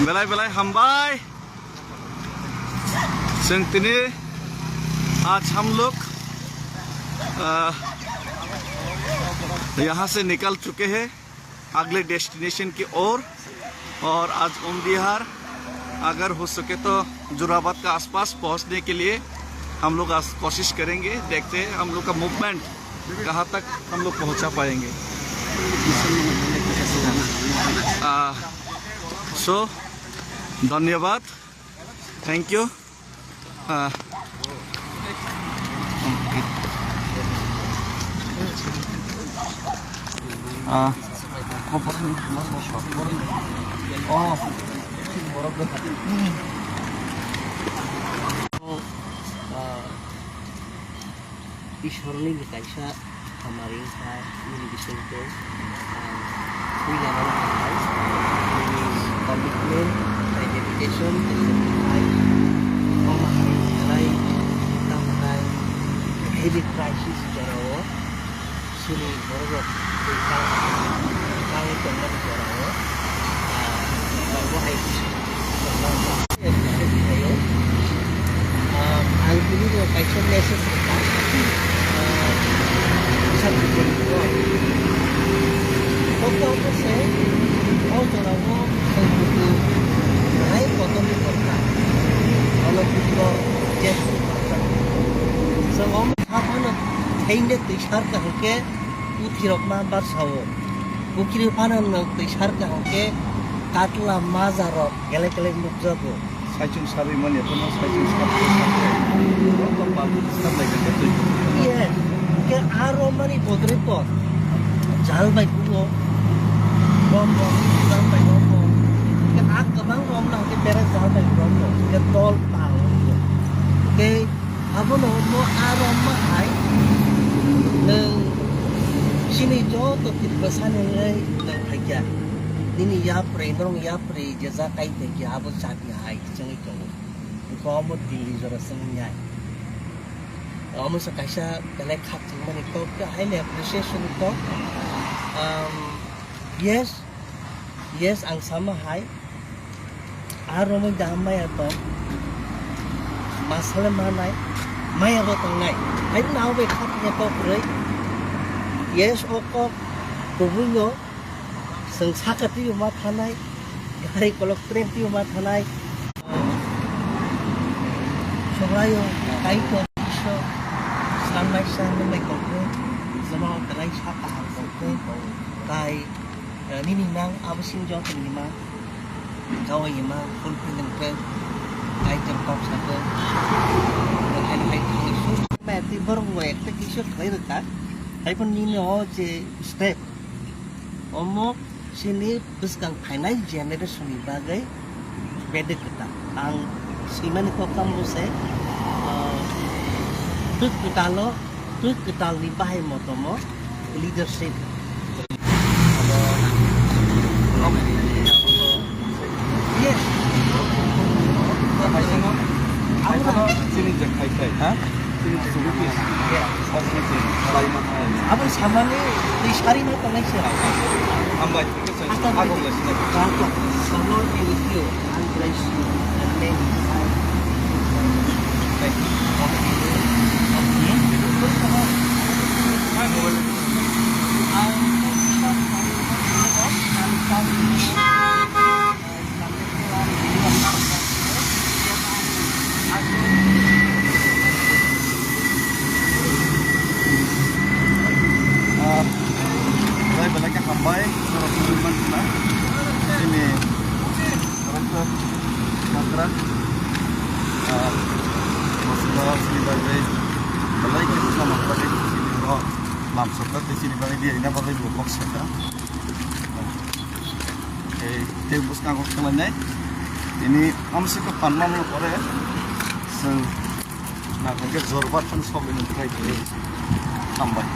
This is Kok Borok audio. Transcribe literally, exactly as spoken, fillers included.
Belai belai hambai. Chwng tini, आज हम लोग, अ, यहाँ से निकल चुके हैं अगले डेस्टिनेशन की ओर, और आज उमदिहार, अगर हो सके तो जोराबाद का आसपास पहुंचने के लिए हम लोग आज कोशिश करेंगे। देखते हैं हम लोग का मूवमेंट कहाँ तक हम लोग पहुंचा पाएंगे। आ, सो, धन्यवाद, थैंक यू। आ, आ, Ishorni ni kaisa hamari wngkha nini bisingtwi, ah, puila no hambai nini commitment tei dedication tei sacrifice. Omo hai belai tamnai heavy crisis jorao chini bororok twi kang, kangwi tongmani jorao, ah, omo hai. Ang tini no kaisa message rwkha. Kok kok se o jora o hai kotor ni dorkar. Ono kutro jet. Song om hapano theinde twi sar kaham ke puthirok ma bar sao. Pukhiri phano nwng twi sar kaham ke katla majarok kelek kelek nukjago. Saichung sarwi mani, tono saichung sarwi. Yes. Ke aro mani bodre to. Jal bai bugo. Rombo, jal bai rombo. Ke a kwbang romna ke bere jal bai rombo. Ke tol pa rombo. Ke Abono mo aro ma hai, nwng chini joto Tiprasani wngwi nwng phaikha. Nini yapri, norok yapri je ja kai phaikha, abo chabi hai chwngwi tongo. Wngkha omo Delhi jora chwngwi nai. Omo se kaisa belai khak chwngmani kok, highly appreciation ni kok. Um, yes, yes, ang sama hai. A romwi da maya tong. Masale manai. Maya bo tongnai. Hai na bai khat ne kok rei. Yes, o kok kubui no. Seng saka tiyo ma thanai. Gari kolok train tiyo ma thanai. Sobrayo, kaito, iso. Sanai sanai kok rei. Zama belai saka kok rei. Tai Eh, nini nang abo sini joto ni ma, kawai ni ma, full feeling ke, kai jor kok sa ke, hai hai thangwi su. Ma ti borok bo ekta kisa khlai rwkha, hai pon nini o je step, omo sini bwskang phainai generation ni bagwi bedek kwtal. Ang swimani kok tamo se, eh, twk kwtalo, twk kwtalni bahai motomo leadership. Yes. Chini je khai khai, ha? Chini je khai khai. Yes. Aboni samani twi sari ma tongnai se. Hambai. Ah, belai belai khe hambai, norok tubui mansina. Chini director, Chandra, ah, bosongo chini bagwi belai khe bwsa manjak bagwi chini o lam sokha tei chini bagwi rina bagwi bo kok sokha. Tei, tei bwskango khwlainai. Tini amswkhe panma mano pore chwng naithokhe jorbat chwng sogwi nang try khlai. Hambai.